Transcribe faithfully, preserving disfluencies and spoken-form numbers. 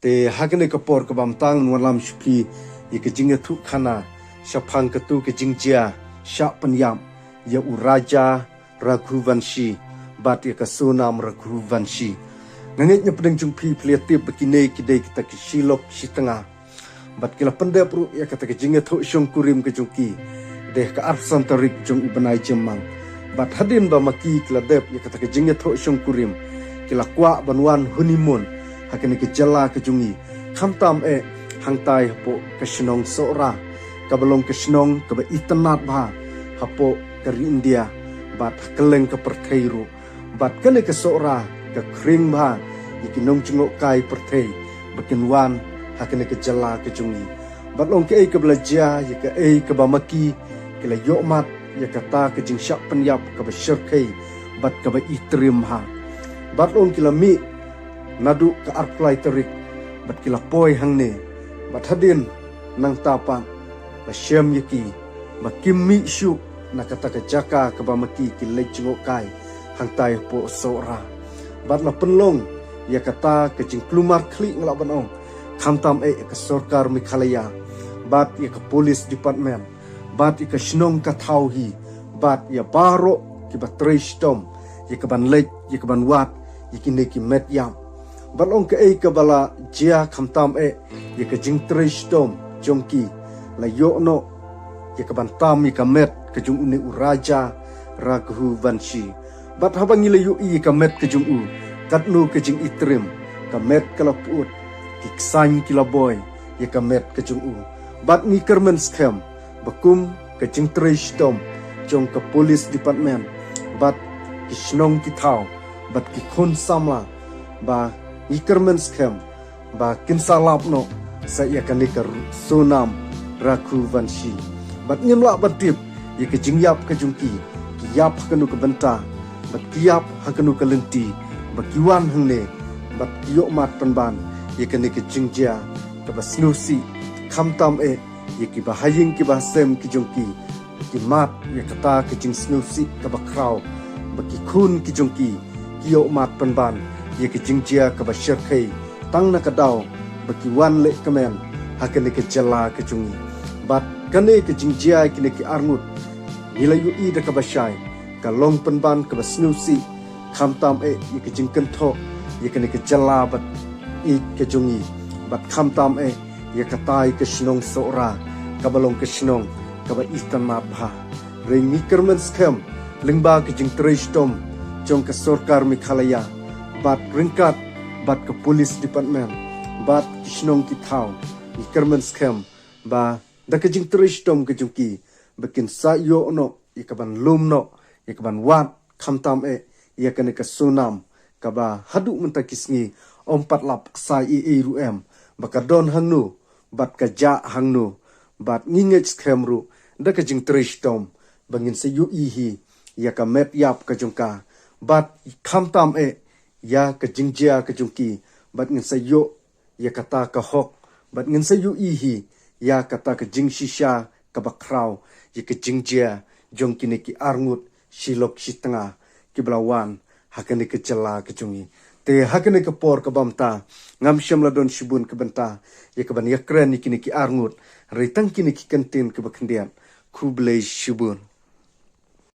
Te ha kane ka por kaba mynta ngan wanlam sha phi ïa ka jingïathuh khana shaphang katu ka jingjia shah pynïap ïa u Raja Raghuvanshi bad ïa ka Sonam Raghuvanshi. Nga ngeit na pdeng jong phi phi la tip ba kine ki dei kita ki shilok shitnga bad ki la pyndep ruh ïa kata ka jingïathuh shongkurim ka jong ki dei ha ka arphew san tarik jong u bnai Jymmang. Bad hadien ba ma ki ki la dep ïa kata ka jingïathuh shongkurim, ki la kwah ban wan honeymoon ha kane ka jylla ka jong ngi, khamtam eh hangtai hapoh ka shnong Sohra, kaba long ka shnong kaba itynnad bha hapoh ka ri India bad ha kylleng ka pyrthei ruh. Bad kane ka Sohra ka khring bha ïa ki nongjngohkai pyrthei ba kin wan ha kane ka jylla ka jong ngi. Bad long kaei kaba la jia, ïa kaei kaba ma ki ki la ïohmad ïa kata ka jingshah pynïap kaba shyrkhei bad kaba itriem bha. Bad long ki la mih naduh ka arphew lai tarik bad ki la poi hangne. Bad hadien nangta pat la shem ïa ki ba kim mih shuh na kata ka jaka kaba ma ki ki leit jngohkai hangtai hapoh Sohra. Bad la pynlong ïa kata ka jingkulmar khlieh, nga lah ban ong, khamtam eh ïa ka sorkar Meghalaya bad ïa ka police department bad ïa ka shnong ka thaw hi bad ïa baroh kiba trei shitom ïa kaban leit ïa kaban wad ïa kine ki met ïap. Bad long kaei kaba la jia, khamtam eh ïa ka jingtrei shitom jong ki, la ïoh noh ïa kaban tam ïa ka met ka jong une u Raja Raghuvanshi. Bad haba ngi la ïohi ïa ka met ka jong u, katno ka jingitriem, ka met ka la pyut, ki ksaiñ ki la boi ïa ka met ka jong u. Bad ngi kyrmen skhem ba kum ka jingtrei shitom jong ka police department bad ki shnong ki thaw bad ki khun samla, ba ngi kyrmen skhem ba kin sa lap noh sa ïa kane ka Sonam Raghuvanshi. Bad ngim lah ban tip ïa ka jingïap ka jong ki, ki ïap ha kano ka bynta bad ki ïap ha kano ka lynti ba ki wan hangne bad ki ïohmad pynban ïa kane ka jingjia kaba sngewsih, khamtam eh ïa kiba ha ïing kiba ha sem ki jong ki, ki mad ïa kata ka jingsngewsih kaba khraw ba ki khun ki jong ki ki ïohmad pynban ïa ka jingjia kaba shyrkhei tang na ka daw ba ki wan leh kmen ha kane ka jylla ka jong ngi. Bad kane ka jingjia ïa kine ki arngut, ngi la ïohi da kaba shai, ka long pynban kaba sngewsih, khamtam eh ïa ka jingkynthoh ïa kane ka jylla bad ïa ka jong ngi, bad khamtam eh ïa katai ka shnong Sohra kaba long ka shnong kaba itynnad bha. Hynrei ngi kyrmen skhem lyngba ka jingtrei shitom jong ka sorkar Meghalaya bad ryngkat bad ka police department bad ki shnong ki thaw, ngi kyrmen skhem ba da ka jingtrei shitom ka jong ki ba kin sa ïoh noh ïa kaban lum noh ïa kaban wad, khamtam eh ïa kane ka Sonam, kaba haduh mynta ki sngi ym pat la pyrkhat ei ei ruh em ba ka don hangno bad ka jah hangno. Bad ngi ngeit skhem ruh da ka jingtrei shitom ba ngin sa ïohi hi ïa ka met ïap ka jong ka, bad khamtam eh ïa ka jingjia ka jong ki, bad ngin sa ïoh ïa kata ka hok, bad ngin sa ïohi hi ïa kata ka jingshisha kaba khraw ïa ka jingjia jong kine ki arngut shilok shitnga kiba la wan ha kane ka jylla ka jong ngi. Te ha kane ka por kaba mynta ngam shym la don shibun ka bynta ïa kaban ïakren ïa kine ki arngut, hynrei tang kine ki kyntien kiba khyndiat. Khublei shibun.